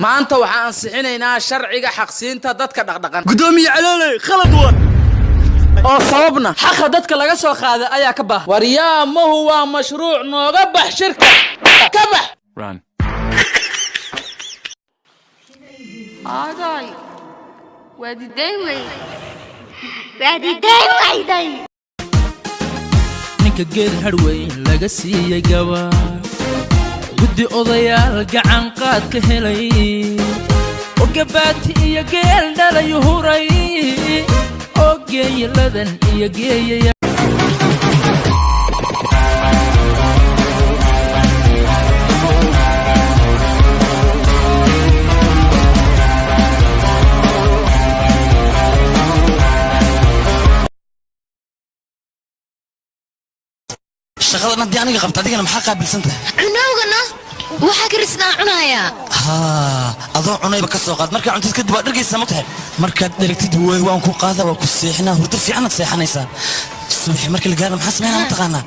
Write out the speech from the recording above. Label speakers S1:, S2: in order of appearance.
S1: Maanta waxaan ansixinaynaa sharciga xaqsiinta dadka dhaqdhaqan.
S2: Gudoomiye Calooley, khalad waa.
S1: Oo sababna?
S2: Xaqa dadka laga soo qaaday ayaa ka baahan.
S1: Waryaa, mahu waa mashruuc nooga bax shirka, ka bax.
S3: Aaday, waadidayn wey, waadidayn wayday.
S4: Ninka geed hadhweyn laga siiyey gaba, guddi odayaal gacan qaad ka helay oo gabaati iyo geel dhalay huray oo geeyaladan iyo geeyaya.
S5: Shaqadan haddii aniga qabta, adigana maxaa qaabilsan tahay?
S3: Cunowgana waxaa karisnaa cunayaa.
S5: Haa, adoo cunayba ka soo qaad. Markaa cuntid kadib waad dhargaysaa, ma tahay? Markaad dheragtid way waan ku qaada, waa ku seexinaa, hurdo fiicanaad seexanaysaa. Subaxi marka la gaaro maxaa sameynaa, mataqaanaa?